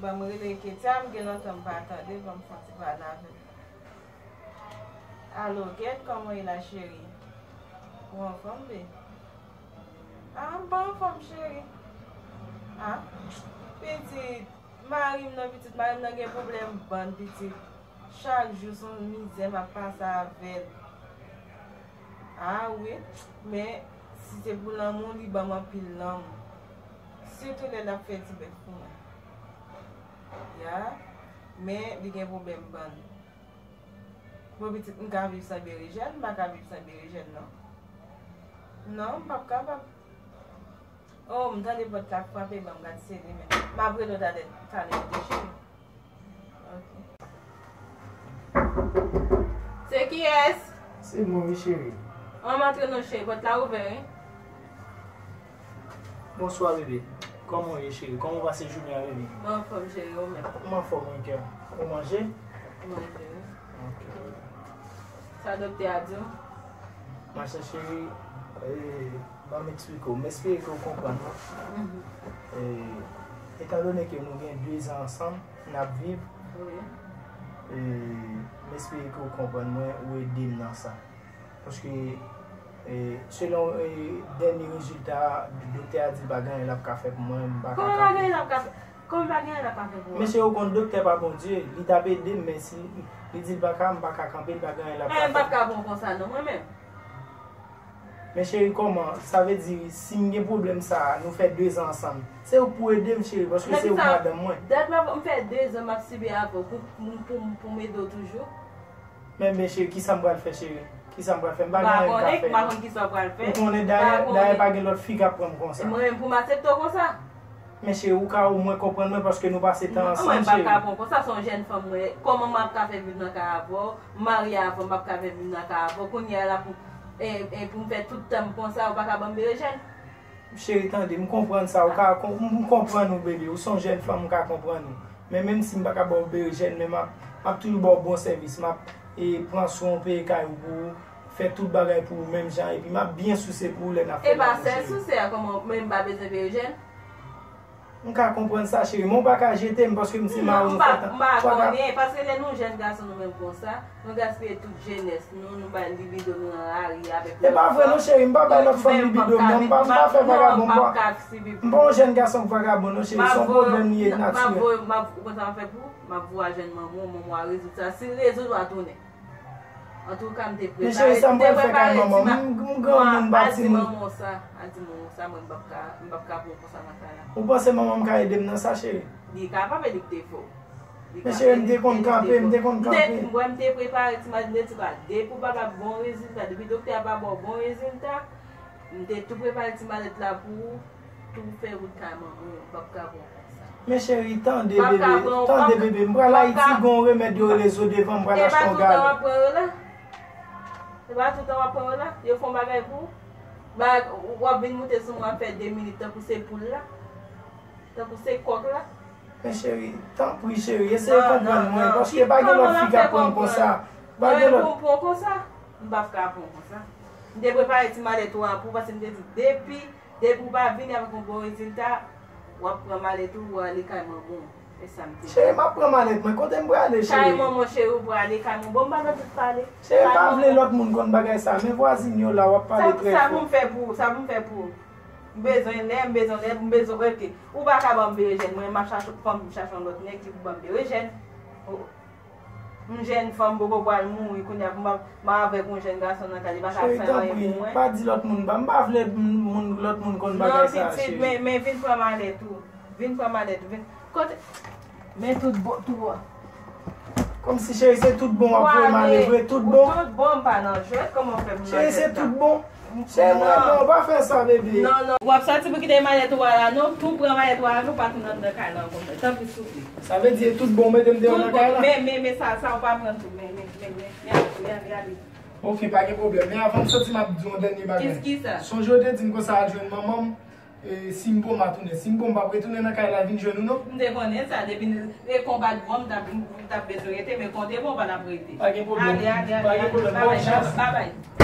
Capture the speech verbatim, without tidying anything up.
Ban m rele Ketia, m gen lontan m pa tande, ban m fè yon ti pale avè l. Alo, Ket, kòman w ye la, cheri? Ou anfòm, be? Ah, m pa anfòm, cheri. Ah, pitit, mari m nan, pitit, mari m nan gen pwoblèm bann, pitit. Chak jou se yon mizè m ap pase avè l. Ah wi, men si se pou lanmou, li ban m anpil lanmou. Sitou lè l ap fè ti bèf pou mwen. Ya, men li gen pwoblèm bann. Bon, pitit, m ka viv san berejèn? M pa ka viv san berejèn, non. Non, m p ap kapab. Oh, m tande pòt la ap frape, ban m gad se li menm. M ap rele w talè, talè, ok, cheri? Ok. Se kiyès? Se mwen, wi, cheri. An, m antre non, cheri, pòt la ouvè, wi. Bonswa, bebe. Kòman w ye, cheri? Kòman w pase jounen an, bebe? Mwen anfòm, cheri, ou menm? Mwen anfòm, wi, kè. Ou manje? Manje, wi. Ok. Sa doktè a di w? Machè cheri, eh, ban m eksplike w. M espere ke w konprann mwen. Mhm. Eh, etandone ke nou gen de zan ansanm, n ap viv, wi, eh, m espere ke w konprann mwen, ou ede m nan sa. Paske, eh, selon, eh, dènye rezilta, doktè a di l pa gen anyen l ap ka fè pou mwen, m pa ka kanpe. Kòman pa gen anyen l ap ka fè? Kòman pa gen anyen l ap ka fè pou mwen? Men cheri, ou konn doktè pa Bondye, li t ap ede m, men si li di l pa ka, m pa ka kanpe, li pa gen anyen l ap ka fè. Eh, m p ap ka bon konsa non, mwen menm. Men cheri, kòman? Sa vle di, si m gen pwoblèm sa a, nou fè de zan ansanm, se ou k pou ede m, cheri, paske se ou k madanm mwen. Dat m ap, m fè de zan m ap sibi avè w pou, pou, pou, pou m ede w toujou. Men, men cheri, kisa m pral fè, cheri? Kisa m pral fè? M pa gen anyen m ka fè. M pa konnen, m pa konn kisa w pral fè. Ou konnen, dayè, dayè pa gen lòt fi k ap pran m konsa. Mwen menm pou m aksepte w konsa? Men cheri, ou ka omwen konprann mwen paske nou pase tan ansanm, cheri. Mwen, mwen p ap ka pran w konsa, se yon jèn fanm mwen ye. Kòman m ap ka fè viv nan kay avè w? M marye avè w, m p ap ka fè viv nan kay avè w. Kounye a la pou, e, e, pou m fè tout tan m konsa, ou pa ka ban m berejèn? Cheri, tande, m konprann sa, ou ka kon-, m konprann ou, bebe, ou se yon jèn fanm, m ka konprann ou. Men menm si m pa ka ba w berejèn, men m ap, m ap toujou ba w bon sèvis, m ap, e, pran swen w, peye kay ou pou ou, fè tout bagay pou ou menm jan, epi m ap byen souse pou ou lè n ap fè lanmou, cheri. E pa sèl souse a, kòman, men m pa bezwen berejèn? M ka konprann sa, cheri, men w pa ka jete m paske m se mari w, m pa, m pa konnen, paske lè nou jèn gason nou menm konsa, nou gaspiye tout jenès nou, nou bay libido nou nan lari avèk lòt fanm. E pa vre non, cheri, m pa bay lòt fanm libido m non, m pa, m pa fè vagabon, m pa, m pa yon jèn gason k vagabon non, cheri, se yon pwoblèm li ye natirèl. M ap voye, m ap, ou konn sa m ap fè pou ou? M ap voye a jwenn manman w, manman w a rezoud sa. Si l rezoud, w a tounen. Antouka, m te prepare, m te prepare ti ma-, m, m granmoun, m pa timoun. Al di manman w sa, al di manman w sa, mwen m p ap ka, m p ap ka pran w konsa nan kay la. Ou panse manman m ka ede m nan sa, cheri? Li kapab e li te fè w. Men cheri, m te konn kanpe, m te konn kanpe. M te, m te prepare ti malèt, m te di ba, depi w pa ba bon rezilta, depi doktè a pa ba w bon rezilta, m te tou prepare ti malèt la pou ou, tou fè wout kay manman w, m p ap ka pran w konsa. Men cheri, tande bebe, tande bebe, m pral Ayiti, gen yon remèd yo rele Zodevan, m pral achte yon galon. E pa tout tan w ap pran yo la? E pa tout tan w ap pran yo la? Yo fè yon bagay pou ou? Ba, w ap vin moute sou mwen, w ap fè de minit tankou se poul la, tankou se kòk la. Men cheri, tanpri cheri, eseye konprann mwen, paske pa gen lòt fi k ap pran m konsa. Pa gen lòt. Mwen pou m pran w konsa? M p ap ka pran w konsa. M te prepare ti malèt ou a pou ou, paske m te di depi, depi w pa vini avèk yon bon rezilta, w ap pran malèt ou, w ale kay manman w. E sa m te di. Cheri, m ap pran malèt mwen. Kote m prale, cheri? Kay manman w, cheri, ou prale, kay manman w. Bon, m pa nan tout pale. Cheri, m pa vle lòt moun konn bagay sa, men vwazin yo la, w ap pale trè fò. Sa pou m fè pou ou, sa pou m fè pou ou? M bezwen lè, m bezwen lè, m bezwen, ok. Ou pa ka ban m berejèn, mwen, m ap chache, fò m chache yon lòt nèg ki pou ban m berejèn. Oh. M jèn fanm, m poko pral mouri kounye a pou m ap, m avèk yon jèn gason nan kay, li pa ka fè anyen pou mwen. Cheri, tanpri, pa di lòt moun, m pa, m pa vle m, moun, lòt moun konn bagay sa, cheri. Non, pitit, men, men vin pran malèt ou. Vin pran malèt ou, vin. Kote? Men tout bon, tout bon. Kòmsi cheri, se tout bon w ap voye m ale vre, tout bon? Tout bon, m pa nan jwèt, kòman w fè m nan jwèt la? Cheri, se tout bon. Cheri, m renmen w, pa fè sa, bebe. Non, non. W ap sòti pou kite malèt ou a la, non? Tou pran malèt ou a la, non, pa tounen anndan kay la ankò. Tanpri, souple. Sa vle di, e tout bon, w mete m deyò nan kay la? Tout bon, men, men, men sa, sa w pa pran tou. Men, men, men, men, men, ale, ale, ale. Ok, pa gen pwoblèm. Men avan m sòti, m ap di w yon dènye bagay. Kis-, kisa? Sonje w te di m konsa al jwenn manman m. E, si m bon, m a tounen. Si m bon, m p ap retounen nan kay la vin jwenn ou, non? M te konnen sa, depi n-, e konba t bon, m t ap, m t ap bezwen rete, men konte bon, w pa t ap rete. Pa gen pwoblèm. Ale, ale, ale, ale. Pa gen pwoblèm. Babay, babay, babay.